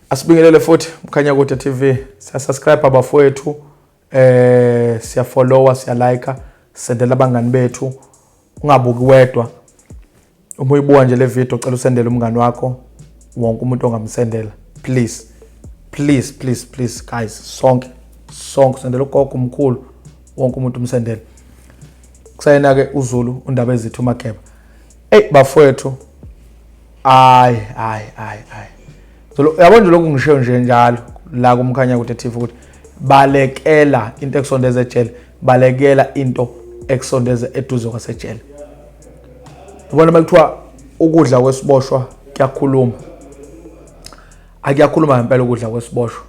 Asibingelele futhi Mkhanyakude TV. Siya subscribe abafowethu, siya follower, siya like, sendela abangani bethu. Ungabuki wedwa. Uma uyibuka nje le video, cela usendele umngani wakho, wonke umuntu ongamsendela. Please. Please, please, please guys, sonke sonke sendela ugogo, umkhulu, wonke umuntu umsendele. Kusayena ke uZulu undaba ezithu uMageba. Ey bafowethu, hayi hayi hayi hayi. Zulu, yabo nje lokhu ngisho nje njalo la kuMkhanyakude TV ukuthi balekela into ekusondeza ejele, balekela into ekusondeza eduze kwasejele. Ubona uma kuthiwa ukudla kwesiboshwa kuyakhuluma, akuyakhuluma ngempela ukudla kwesiboshwa.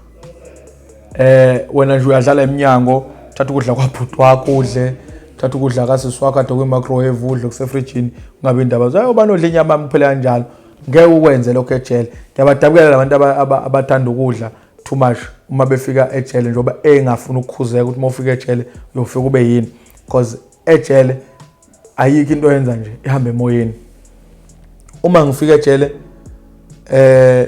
Wena nje uyadlala eminyango, thatha ukudla kwabhuti wakho udle, thatha ukudla kasisi wakho kade kwi-microwave udle, kusefrijini, kungabi indaba zayo ubani odla inyama yami kuphela kanjalo. Ngeke ukwenze lokho ejele. Ngiyabadabukela labantu abathanda ukudla too much uma befika ejele, njengoba engafuni ukukhuzeka ukuthi uma ufika ejele uyofika ube yini, because ejele ayikho into oyenza nje ihambe emoyeni. Uma ngifika ejele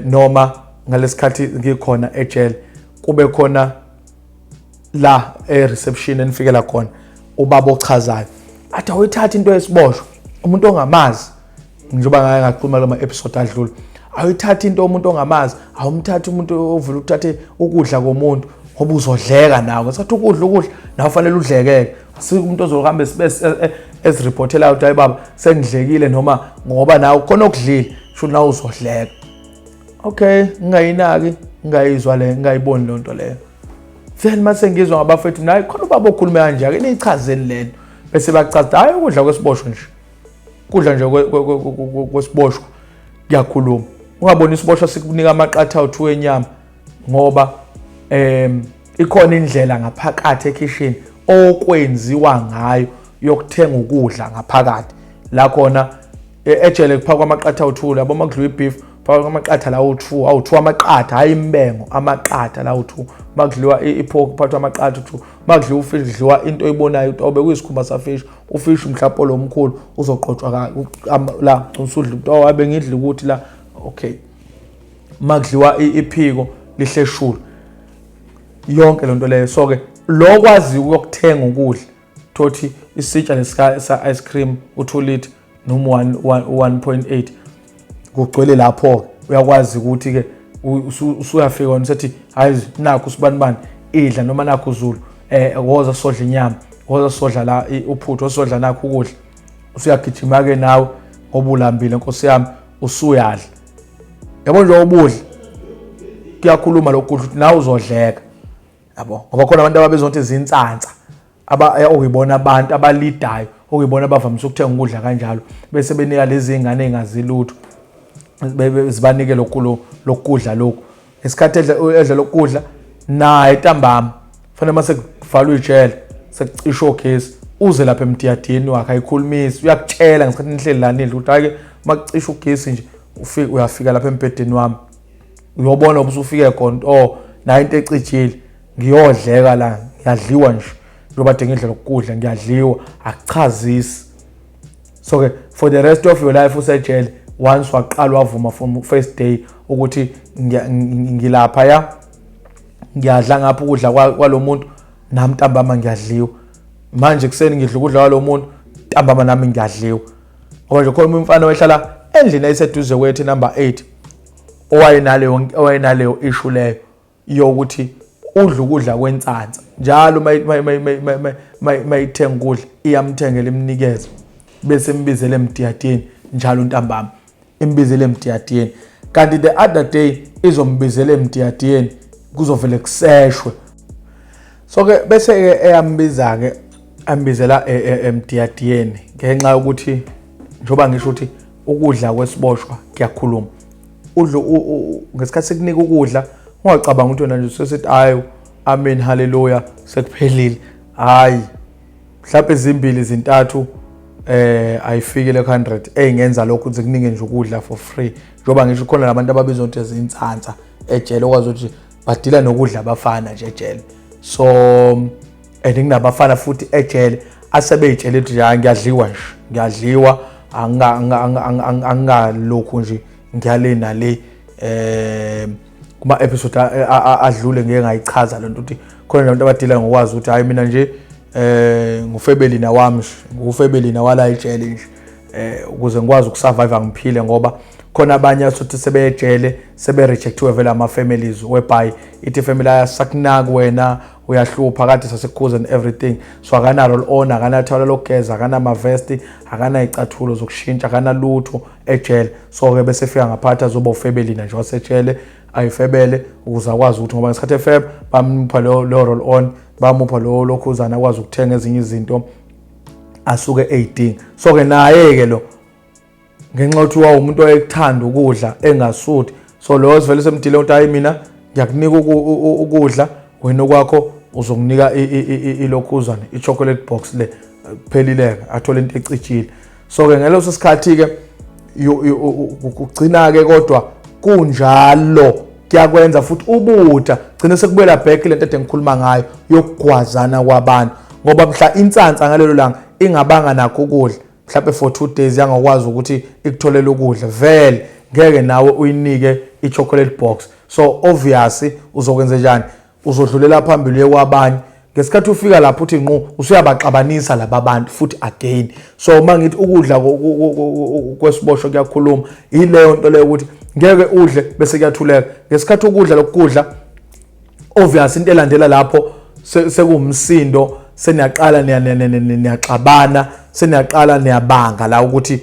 noma ngalesikhathi ngikhona ejele, kube khona la e-reception enifikela khona ubaba ochazayo, athi awuyithatha into yesiboshwa umuntu ongamazi, njengoba ngake ngakhuluma lama episode adlule, awuyithatha into umuntu ongamazi, awumthathi umuntu ovula uthathe ukudla komuntu ngoba uzodleka nawe. Ngesikhathi ukudla nawe fanele udlekeke. Asike umuntu ozohamba esireportela ukuthi hayi baba sengidlekile, noma ngoba nawe khona okudlile, sho nawe uzodleka. Okay, ngingayinaki, ngingayizwa le, ngingayiboni le nto leyo. Then mase ngizwa ngabafethu, naye khona ubaba okhulume kanje, ake niyichazeni lento. Bese bachaza, hayi ukudla kwesiboshwa nje, kudla nje kwesiboshwa kuyakhuluma. Ungaboni isiboshwa sikunika amaqatha awu-2 enyama, ngoba ikhona indlela ngaphakathi ekhishini okwenziwa ngayo yokuthenga ukudla ngaphakathi la khona ejele kuphakwa amaqatha awu-2 labo. Uma kudliwa i-beef phakwa amaqatha la awu-2, awu-2 amaqatha, hhayi imbengo, amaqatha la awu-2. Uma kudliwa i-pork kuphathwa amaqatha u-2. Uma kudliwa ufish kudliwa into oyibonayo ukuthi obe kuyisikhumba safish, ufish mhlawumbe lo mkhulu uzoqotshwa la usudla ukuthi oh abe ngidla ukuthi la. Okay, uma kudliwa iphiko lihleshulwe yonke lento leyo. So ke lo kwazi ukuyokuthenga ukudla, thothi isitsha lesika sa ice cream u2 liter noma 1.8 kugcwele lapho, uyakwazi ukuthi ke usuyafika wena usethi hayi nakho sibanibani idla, noma nakho uZulu woza sodla inyama, woza sodla la uphuthu, sodla nakho ukudla. Usuyagijima ke nawe ngoba ulambile, nkosi yami, usuyadla. Yabo nje ubudla kuyakhuluma lokhu kudla ukuthi nawe uzodleka, yabo, ngoba khona abantu ababizwa ukuthi izinsansa, okuyibona abantu abalidayo, okuyibona abavamise ukuthenga ukudla kanjalo, bese benika lezi ngane ezingazilutho, zibanike lokhu lokudla lokhu. Ngesikhathi edla lokudla naye ntambama, fanele mase kuvalwa ijele, sekucishwa ogesi, uze lapha emdiyadini wakhe, ayikhulumisi, uyakutshela ngesikhathi nihleli la nidla ukuthi hhayi-ke uma kucisha ugesi nje ufike, uyafika lapha embhedeni wami, uyobona ubusufike khona, oh nayo into ecijile, ngiyodleka la, ngiyadliwa nje njengoba de ngidla lokudla, ngiyadliwa. Akuchazisi. So ke for the rest of your life usejele, once waqala wavuma from first day ukuthi ngilapha ya ngiyadla ngapha ukudla kwalo muntu, nami ntambama ngiyadliwa. Manje kuseni ngidla ukudla kwalo muntu, ntambama nami ngiyadliwa. Ngoba nje khona umfana owehlala endlini eseduze kwethu number 8 owayenaleyo issue leyo yokuthi udla ukudla kwensansa njalo. Mayithenga ukudla iyamthengela, imnikeze, bese imbizele emdiyadiyeni njalo ntambama, imbizele emdiyadiyeni. Kanti the other day izombizela emdiyadiyeni, kuzovele kuseshwe. So ke bese ke eyambiza ke, ambizela emdiyadiyeni ngenxa yokuthi njengoba ngisho ukuthi ukudla kwesiboshwa kuyakhuluma. Udla ngesikhathi sekunika ukudla, ungacabanga ukuthi wena nje sesithi hayi amen haleluya sekuphelile. Hayi, mhlawumbe ezimbili zintathu ayifikile ku100 eyingenza lokho ukuthi kunike nje ukudla for free. Njengoba ngisho khona labantu ababizwa ukuthi izinsansa ejele, okwazi ukuthi badila nokudla abafana nje ejele. So and kunabafana futhi ejele asebeyitshela ukuthi hayi ngiyadliwa nje, ngiyadliwa, angingalokhu nje ngiyale nale. Kuma episode adlule ngeke ngayichaza lento ukuthi khona nabantu abadila ngokwazi ukuthi hayi, mina nje ngufebelina wami, ngufebelina wala ejele nje, ukuze ngikwazi ukusurvive, ngiphile, ngoba khona abanye asuthi sebejele, sebe-rejectiwe vele ama-families, whereby ithi family ayasakunaki, wena uyahlupha, kade sasekukhuza and everything. So akanalo roll-on, akanathawula lokugeza, akanamavesti, akanayicathulo zokushintsha, akanalutho ejele. So-ke bese fika ngaphathi azoba ufebelina nje wasejele, ayifebele ukuze akwazi ukuthi, ngoba ngesikhathi efeba bamupha lo roll on, bamupha lo lokhuzana, akwazi ukuthenga ezinye izinto asuke eyidinga. So-ke naye-ke lo, ngenxa yokuthi wawumuntu owayekuthanda ukudla engasuthi, so lo sivele semdile ukuthi hayi, mina ngiyakunika ukudla, wena okwakho uzokunika ilokhuzana, i-chocolate box le, kuphelileke, athole into ecijile. So-ke ngeleso sikhathi-ke kugcina-ke, kodwa kunjalo kuyakwenza futhi ubutha, gcine sekubuyela back lento ede ngikhuluma ngayo yokugwazana kwabantu, ngoba mhla insansa ngalelo langa ingabanga nakho ukudla, mhlawumbe for 2 days yangakwazi ukuthi ikutholele ukudla, vele ngeke nawe uyinike i-chocolate box. So obviously uzokwenza njani? Uzodlulela phambili uye kwabanye. Ngesikhathi ufika lapho uthi nqu, usuyabaxabanisa laba bantu futhi again. So uma ngithi ukudla kwesiboshwa kuyakhuluma, yileyo nto leyo, ukuthi ngeke udle bese kuyathuleka. Ngesikhathi ukudla lokudla, obvious into elandela lapho sekuwumsindo, seniyaqala niyaxabana, seniyaqala niyabanga la ukuthi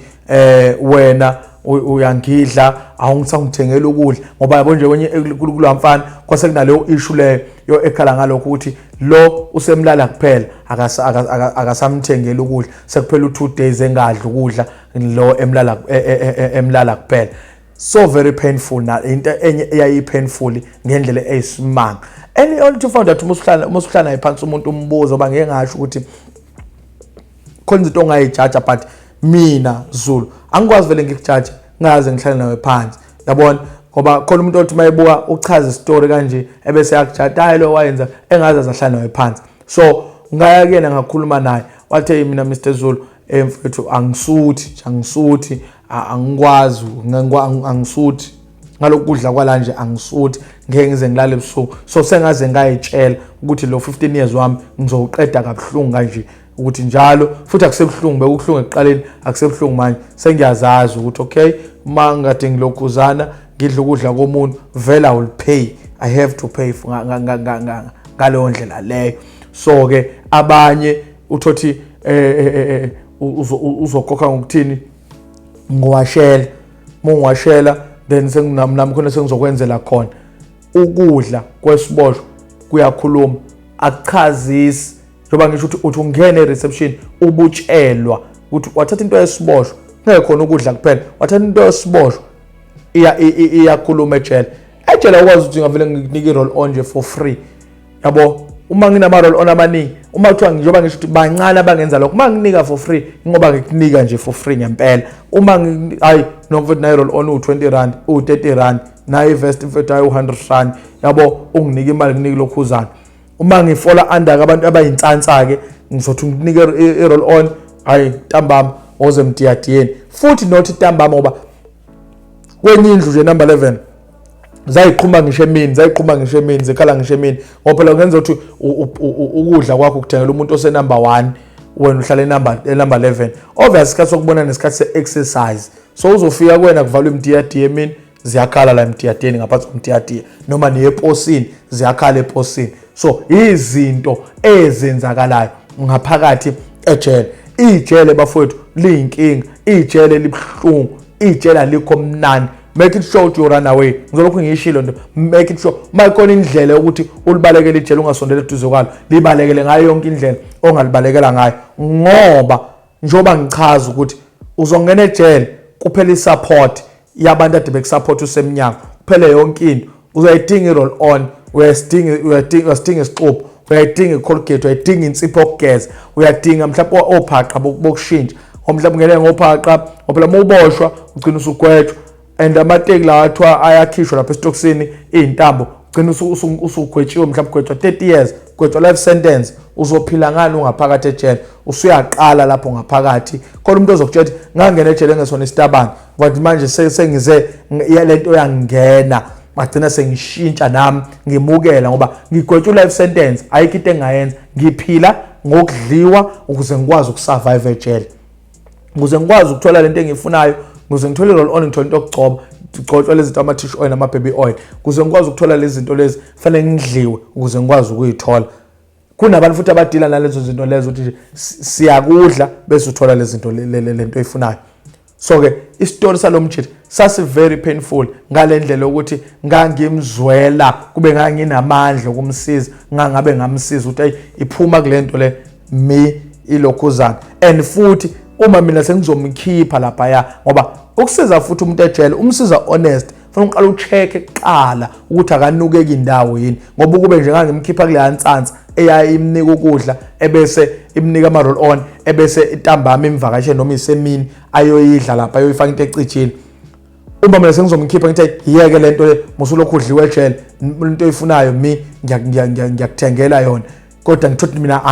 wena uyangidla, awungisangithengela ukudla, ngoba yabo nje kwenye kulowa mfana kwase kunaleyo issue leyo yo ekhala ngalokho ukuthi lo usemlala kuphela, akasamthengeli ukudla, sekuphela u2 days engadli ukudla, lo emlala emlala kuphela. So very painful, na into enye eyayi painful ngendlela eyisimanga, and only to find out uma usuhlala naye phansi umuntu, umbuzo, ngoba ngeke ngasho ukuthi khona izinto ongayijaja, but mina Zulu angikwazi vele ngikujaje ngaze ngihlale nawe phansi, yabona, ngoba khona umuntu othi mayebuka uchaza isitori kanje ebese yakujaja, hayi, lo wayenza engaze azahlala nawe phansi. So ngaya kuyena, ngakhuluma naye, wathi, "Hey, mina Mr Zulu, mfethu, angisuthi nje, angisuthi, angikwazi, angisuthi ngalokhu kudla kwala nje, angisuthi, ngeke ngize ngilale ebusuku. So sengaze ngayitshela ukuthi lo 15 years wami ngizowuqeda kabuhlungu kanje, ukuthi njalo futhi akusebuhlungu, bekubuhlungu ekuqaleni, akusebuhlungu manje, sengiyazazi ukuthi okay, uma ngade ngilokhuzana ngidla ukudla komuntu, vele I will pay, I have to pay for ngaleyo ndlela leyo." So ke abanye uthothi uzokhokha ngokuthini? Ngiwashela, uma ungiwashela, then senginami nami khona sengizokwenzela khona. Ukudla kwesiboshwa kuyakhuluma, akuchazisi, njengoba ngisho ukuthi uthi ungene e-reception ubutshelwa ukuthi wathatha into yesiboshwa, ngeke khona ukudla kuphela, wathatha into yesiboshwa, iyakhuluma ejele. Ejele awukwazi ukuthi ngavele ngikunike i-roll on nje for free, yabo. Uma nginama-roll on amaningi, uma kuthiwa, njengoba ngisho ukuthi bancane abangenza lokho, uma ngikunika for free, ngoba ngikunika nje for free ngempela, uma hayi no mfethu, nayi roll on u-R20, u-R30, nayi vest mfethu, hayi, u-R100, yabo, unginike imali, nginike lokhuzana. Uma ngifola under abantu abayinsansa-ke, ngizothi ngikunike i-roll on, hayi, ntambama oze emtiyatiyeni futhi, not ntambama, ngoba kwenye indlu nje number 11 zayiqhuma ngisho emini, zayiqhuma ngisho emini, zikhala ngisho emini, ngoba phela kungenza ukuthi ukudla kwakho kuthengela umuntu ose-number 1, wena uhlala enumber 11. Obvious isikhathi sokubona nesikhathi se-exercise, so uzofika kuwena kuvalwa imtiyatiya emini, ziyakhala la emtiyatiyeni, ngaphansi komtiyatiya, noma niye eposini, ziyakhala eposini. So izinto ezenzakalayo ngaphakathi ejele, ijele bafowethu liyinkinga, ijele libuhlungu, ijele alikho mnandi. Make it sure ukuthi you run away. Ngizolokhu ngiyishilo nto, make it sure uma ikhona indlela yokuthi ulibalekele ijele, ungasondeli eduze kwalo, libalekele ngayo yonke indlela ongalibalekela ngayo, ngoba njengoba ngichaza ukuthi uzongena ejele, kuphela i-support yabantu ade bekusupport usemnyango, kuphele yonke into. Uzayidinga i-roll on, uyasidinga isixubho, uyayidinga i-Colgate, uyayidinga insipho yokugeza, uyadinga mhlawumbe ophaqa bokushintsha, ngoba mhlawumbe ungene ngophaqa, ngoba phela uma uboshwa ugcina usugwetshwa, and amateki lawa athiwa ayakhishwa lapha esitokisini, iy'ntambo, ugcina usugwetshiwe, mhlawumbe ugwetshwa 30 years, gwetshwa life sentence. Uzophila ngani ungaphakathi ejele? Usuyaqala lapho ngaphakathi, khona umuntu ozokutshela ukuthi ngangena ejele engesona isitabane, but manje sengize lento yangena. Ngagcina sengishintsha nami ngimukela ngoba ngigwetshwa life sentence, ayikho into engayenza, ngiphila ngokudliwa ukuze ngikwazi ukusurvive ejele, ukuze ngikwazi ukuthola lento engiyifunayo, ukuze ngithole roll on, ngithole into yokugcoba, gcotshwa lezi zinto, ama-tissue oil nama-baby oil, ukuze ngikwazi ukuthola lezi zinto lezi fanele ngidliwe ukuze ngikwazi ukuyithola. Kunabantu futhi abadila nalezo zinto lezo, ukuthi nje siyakudla bese uthola lezi zinto lento oyifunayo. So ke isitori salo mjita sasi very painful ngale ndlela yokuthi ngangimzwela, kube nganginamandla okumsiza ngangabe ngamsiza ukuthi ayi, iphuma kule nto le mi ilokhuzana. And futhi uma mina sengizomkhipha laphaya, ngoba ukusiza futhi umuntu ejele, umsiza honest, fanele uqale ucheck kuqala ukuthi akanukeki indawo yini, ngoba ukube nje ngangimkhipha kuleya nsansa eyayimnika ukudla, ebese imnika ama-roll on, ebese intambama imvakashe noma isemini ayoyidla lapha, ayoyifaka into ecijile, uma mina sengizomkhipha ngithi yiyeke lento le, musulokhu udliwe ejele, into oyifunayo mi ngiyakuthengela yona, kodwa ngithothi mina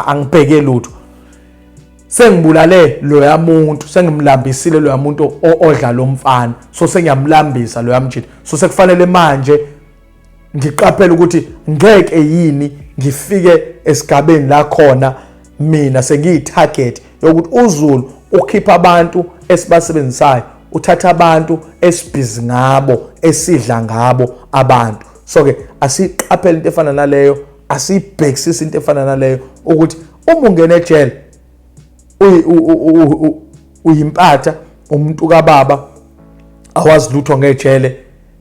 angibheke lutho, sengibulale loya muntu, sengimlambisile loya muntu odla lo mfana, so sengiyamlambisa loya mjita. So sekufanele manje ngiqaphele ukuthi ngeke yini ngifike esigabeni la khona mina sengiyi-target yokuthi uZulu ukhipha abantu esibasebenzisayo, uthatha abantu esibhizi ngabo, esidla ngabo abantu. So ke asiqaphele into efana naleyo, asiyibhekisise into efana naleyo, ukuthi uma ungena ejele uyimpatha, umuntu kababa, awazi lutho ngejele,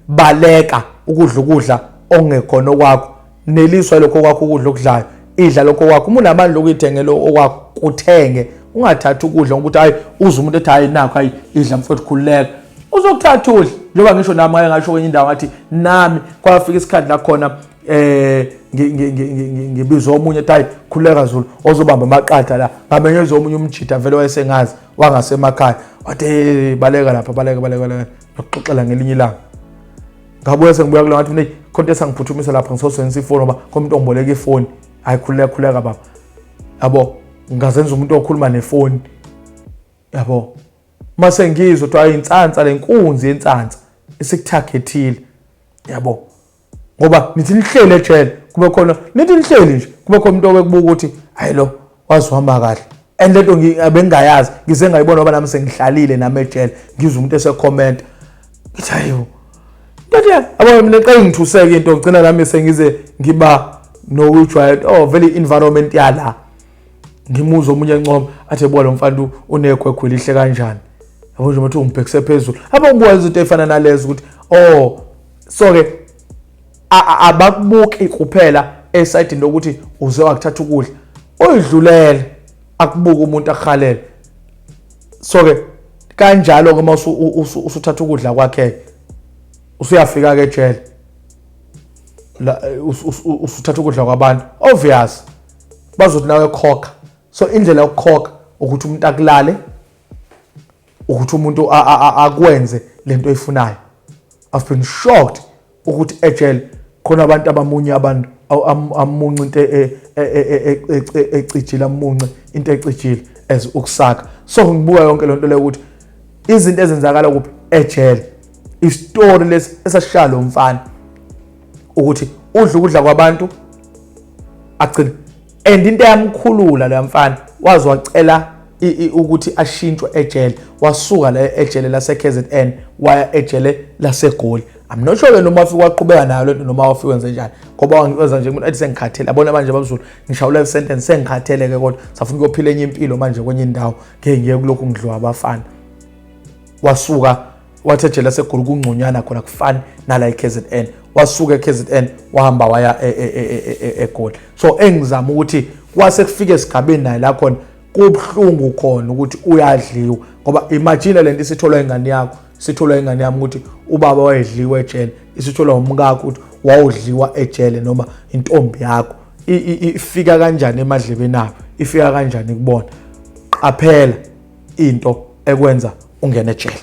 baleka ukudla ukudla ongekhona okwakho, neliswa lokho kwakho ukudla okudlayo, idla lokho kwakho. Uma unamandla okuyithengela okwakho, kuthenge, ungathathi ukudla ngokuthi hayi, uze umuntu ethi hayi nakho, hayi idla mfowethu, khululeka, uzokuthatha udle. Njengoba ngisho nami ngake ngasho kwenye indawo, ngathi nami kwafika isikhathi la khona ngibizwa omunye ethi hayi khululeka Zulu, ozobamba amaqatha la, ngamenyezwa omunye umjita vele wayesengazi wangasemakhaya, wathi hey baleka lapha, baleka baleka baleka, ngakuxoxela ngelinye ilanga. Ngabuya sengibuya kulo, ngathi mina khonto esangiphuthumisa lapha, ngisosebenzisa ifoni ngoba khona umuntu ongiboleka ifoni, hayi khululeka khululeka baba, yabo, ngazenza umuntu okhuluma nefoni, yabo. Mase ngizwa kuthiwa ayinsansa lenkunzi yensansa isikuthagethile, yabo, ngoba nithi nihleli ejele, kube khona nithi nihleli nje, kube khona umuntu obekubuka ukuthi hayi lo wazi uhamba kahle. And lento bengingayazi, ngize ngayibona ngoba nami sengihlalile nami ejele, ngizwa umuntu esekhomenta, ngithi hayibo ntothi, yabo, mina xa ngithuseke into ngigcina nami sengize ngiba nokujwayela, oh vele i-environment yala. Ngimuzwa omunye encoma athi buka lo mfana unekhwekhwe lihle kanjani, yabo, nje mathi ungibhekise phezulu, yabo, ngibuka izinto ey'fana nalezo ukuthi oh. So ke abakubuki kuphela esayidini lokuthi uze wakuthatha ukudla, uyidlulele akubuka umuntu akuhalele. So ke kanjalo ke uma usuthatha ukudla kwakhe, usuyafika ke ejele la, usuthatha ukudla kwabantu, obvious bazothi nawe khokha. So indlela yokukhokha ukuthi umuntu akulale, ukuthi umuntu akwenze lento oyifunayo. I've been shocked ukuthi ejele khona abantu abamunye, abantu amunce into ecijile, amunce into ecijile as ukusaka. So ngibuka yonke lento leyo ukuthi izinto ezenzakala kuphi ejele, isitori lesi esasishaya lo mfana ukuthi udla ukudla kwabantu agcine. And into eyamkhulula lo mfana, waze wacela ukuthi ashintshwe ejele, wasuka la ejele lase KZN waya ejele laseGoli. I'm not sure noma wafika waqhubeka nayo lento noma wafika wenze njani, ngoba wenza nje umuntu athi sengikhathele, yabona manje babuzulu, ngishawula life sentence, sengikhathele ke, kodwa safuna ukuyophila enye impilo manje kwenye indawo, ngeke ngiye kulokhu ngidliwa abafana. Wasuka wathi ejele laseGoli kungconywana khona, kufani nala e-KZN. Wasuka e-KZN wahamba waya eGoli. So engizama ukuthi kwase kufika esigabeni naye la khona kubuhlungu khona ukuthi uyadliwa, ngoba imagine lento isitholwa ingane yakho, sitholwa ingane yami ukuthi ubaba wayedliwa ejele, isitholwa umkakho ukuthi wawudliwa ejele, noma intombi yakho, ifika kanjani emadlebeni abo, ifika kanjani kubona? Qaphela into ekwenza ungene ejele.